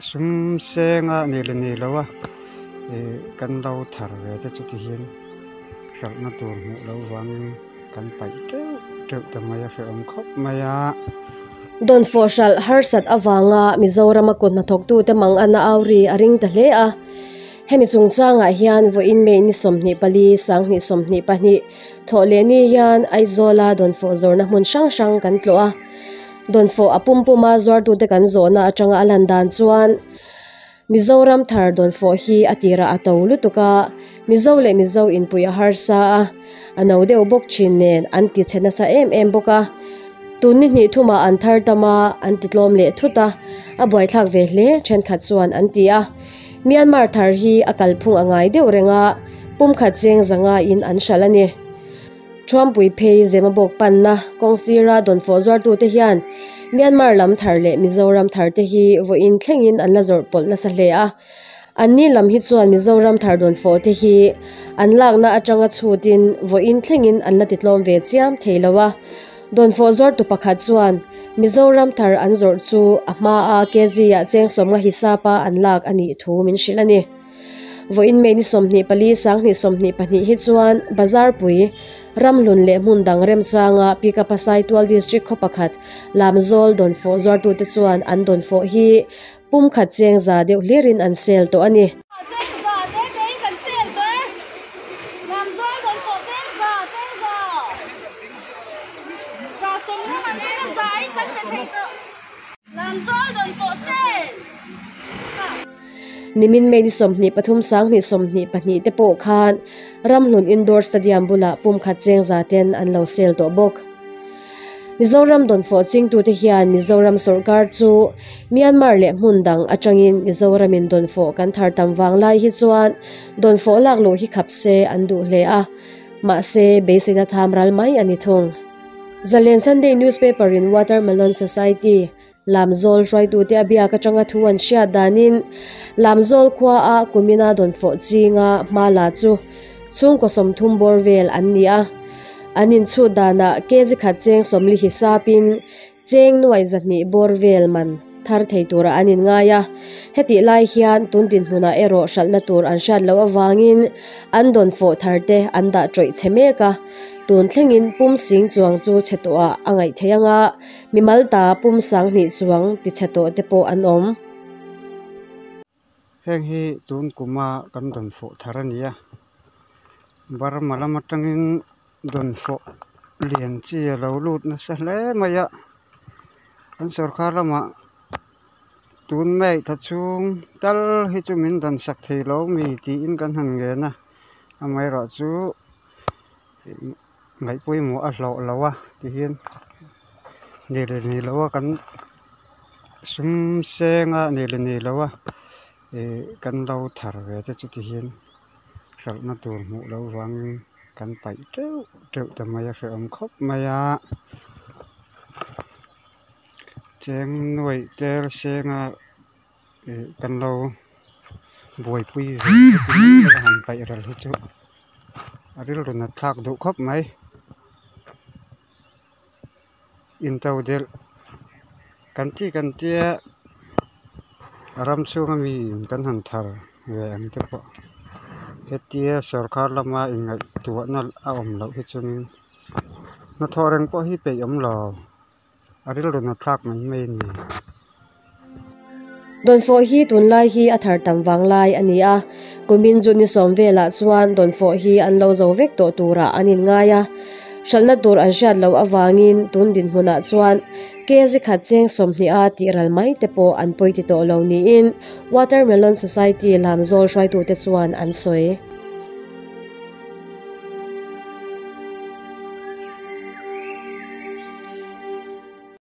Sum senga nei leh nei lo a ih kan lo thar ve te chu ti hian hralhna tur hmuh loh vangin kan paih teuh teuh ta mai a hrehawm khawp mai a. Dawnfawh hralh harsat avanga Mizorama kut hnathawktute mang an a au ri a ring ta hle a. Hemi chungchangah hian vawiin May ni 24, 2022 thawh leh ni hian Aizawla dawnfawh zawrhna hmun hrang hrang kan tlawh a. Dawnfawh a pum puma zuartute kan zawhna atanga a lan dan chuan Mizoram thar dawnfawh hi a tirah a to lutuk a, Mizo leh Mizo inpui a harsa a, a no deuh bawk thin nen an ti chhe nasa em em bawk a. Tun ni hnih thumah an thar tam a, an ti tlawm leh thut a, a buaithlak ve hle thenkhat chuan an ti a. Myanmar thar hi a kalphung a ngai deuh reng a, pumkhat cheng zanga in an hralh a ni. Thuampui phei Zemabawk panna kawng sira dawnfawh zuartute hian Myanmar lam thar leh Mizoram thar te hi vawiin thlengin an la zawrh pawlh nasa hle a. Anni lam hi chuan Mizoram thar dawnfawh te hi an lakna atanga chhutin vawiin thlengin an la titlawm ve chiam thei lo a. Dawnfawh zuartu pakhat chuan Mizoram thar an zawrh chu a hmaa kg ah cheng sawmnga hisapa an lak a nih thu min hrilh a ni. Vawiin May ni 24, 2022 hi chuan Bazarpui, Ramhlun leh hmun dang remchanga Pikapa Saitual District khaw pakhat Lamzawl dawnfawh zuartute chuan an dawnfawh hi pumkhat cheng za deuh hlirin an sel tawh a ni. Nimin May ni 23 2022 te pawh khan Ramhlun Indoor Stadium bulah pumkhat cheng za ten an lo sel tawh bawk. Mizoram dawnfawh chingtute hian Mizoram sorkar chu Myanmar leh hmun dang atangin Mizoramin dawnfawh kan thar tam vang lai hi chuan dawnfawh lak luh hi khap se an duh hle a, mahse beiseina tham ral mai a ni thung. Zalen Sunday Newspaper in Watermelon Society Lamzawl hruaitute a biak atanga thu an hriat danin Lamzawl khuaa kumina dawnfawh chinga hma la chu chhungkaw 30 bawr vel an ni a. An inchhut danah kg khat cheng 40 hisapin cheng nuai 200 bawr vel man thar thei tura an inngai a. Hetih lai hian tun dinhmunah erawh hralhna tur an hriat loh avangin an dawnfawh tharte an dah tawih chhe mek a. Tun thlengin pum sing chuang chu chhe tawhah a ngaih theih anga mimal ta pum 2000 chuang ti chhe tawh te pawh an awm. Heng hi tun kuma kan dawnfawh thar a ni a, Burma lam atangin dawnfawh lian chi a lo lut nasa hle mai a, kan sorkar lamah tun mai tha chhung tal hi chu min dawn sak thei lo mi tiin kan han ngen a, amaherawhchu ngaih pawimawh a hlawh lo a tihian nei leh nei lo a kan sum senga nei leh nei lo a ih kan lo thar ve te chu tihian hralhna tur hmuh loh vangin kan paih teuh teuh ta mai a hrehawm khawp mai a cheng nuaih tel senga ih kan lo buaipui ve te han paih ral hi chu a rilru nat thlak duh khawp mai intodelh kan tih kan tia ram chhunga mi kan han thar ve ang te pawh hetia sorkar lama inngaihtuahna a awm loh hi chuan hnathawh reng pawh hi peih awm lo a rilru nat thlak mai mai a ni. Dawnfawh hi tunlai hi a thar tam vang lai a ni a, kumin chu ni 10 velah chuan dawnfawh hi an lo zo vek tawh turah an inngai a. Hralhna tur an hriat loh avangin tun dinhmunah chuan kg khat cheng 20 a tih ral mai te pawh an pawi ti tawh lo niin Watermelon Society Lamzawl hruaitute chuan an sawi.